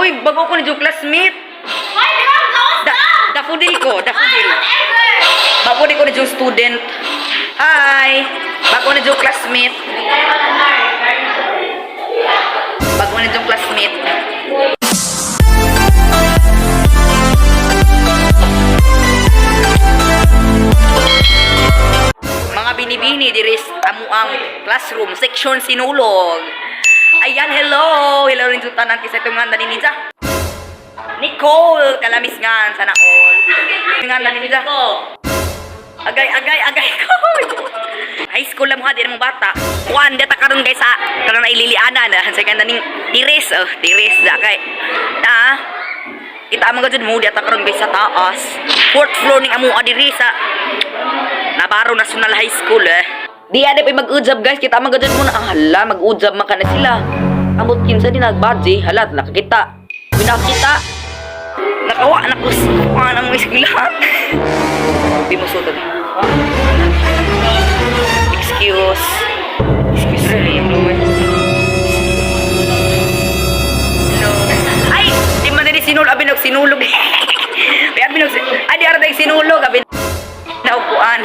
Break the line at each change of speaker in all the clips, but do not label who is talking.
Uy, bago ko ni yung classmate.
Hoy, di ba? Gawas
Da,
na!
daffodil ko, daffodil.
Whatever!
Bago di ko ni yung student. Hi! Bago ni yung classmate. Bago ni yung classmate. Mga binibini diri sa amuang classroom section sinulog. Ayan, hello! Hello rin sa tanan kisa itong nga naninidya. Nicole, kalamis nga sana all. Nga naninidya. Agay, agay, agay ko. High school lang mo ha, di na mong bata. Kuan, di ta karon guys sa karon na ililianan. Ah. Sa ganda ning tiris, oh, tiris da kay. Ta. Kita man gud mo di ta karon guys sa taas. Fourth floor ning amo diri sa Navarro National High School eh. Di ade pa mag-ujab guys, kita man gud mo na ah, hala mag-ujab man ka na sila. Amot kinsa di nagbadji, hala nakakita. Pinakita. Nakawa na ko sa kuan ang eskwelahan. Di mo sutot. Excuse. Excuse me. Hello. Ay, di man dili sinulog abi nag sinulog. Ay, abi nag ay di ara day sinulog abi naupuan.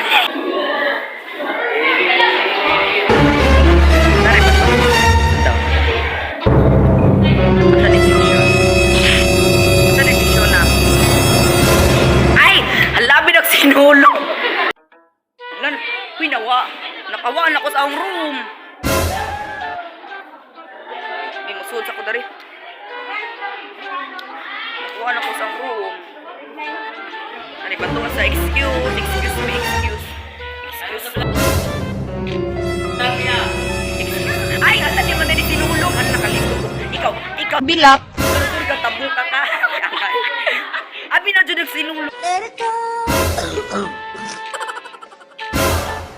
Nari ba to? Ito. Asa ni seksyon? Asa ni seksyon na? Ay! Hala, abi nag sinulog. Lan, huy, nawa. Nakawaan ako sa akong room. May musuod sa ko dari. Nakuha na ko sa room. Ano ba to? Sa excuse, excuse me, excuse. Excuse. Excuse. Ay, asa di man dali sinulog. Ano nakalikot ko? Ikaw, ikaw.
Bilak.
Sorry ka, tabuka ka. Abi na dyan sinulog.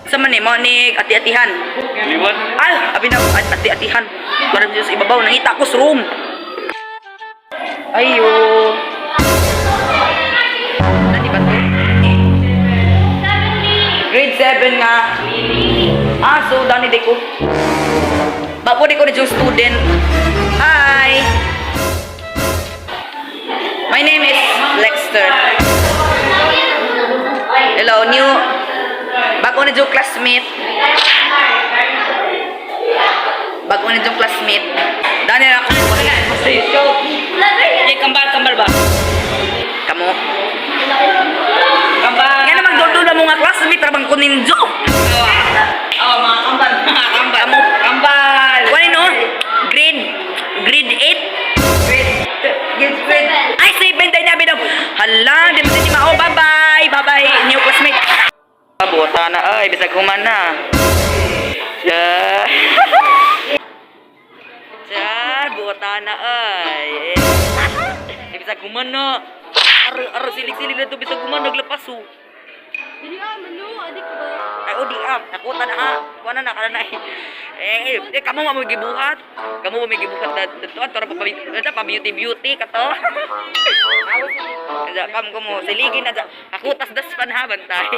Sa man eh, mo ni ati-atihan.
Liwan.
Ay, abi na ati-atihan. Parang dyan sa ibabaw, nangita ko sa room. Ayo. Ano ba to? Grade 7 nga. Ah, so dani di ko. Bago di ko na yung student. Hi. My name is Lexter. Hello, new bago na yung classmate. Bago na yung classmate. Dani na ako.
Eh, kambal, kambal ba?
Kamo.
Kambal.
Nga naman doon na mga classmate rabang ko ninjo.
Oh, mga kambal, mga kambal.
Kamo.
Kambal.
Wala no? Grade grade 8.
Grade, grade.
Ay, 7 tayo na binom. Hala, di mo din mao. Bye-bye. Bye-bye, new classmate. Buta na ay, bisag human na. Char. Char, buta na ay. Ay, bisag human na. Ar ar silig-silig na to bisag human naglapas oh.
Dili ah, mano, adik ba?
Ay, o di ah, nakuta na ha. Kuha na na, kada na eh. Eh, eh, kamo mo may gibuhat. Kamo mo may gibuhat na to, ato ra pa beauty beauty ka to. Aja kam ko mo siligin na. Ako tas das pan ha bantay.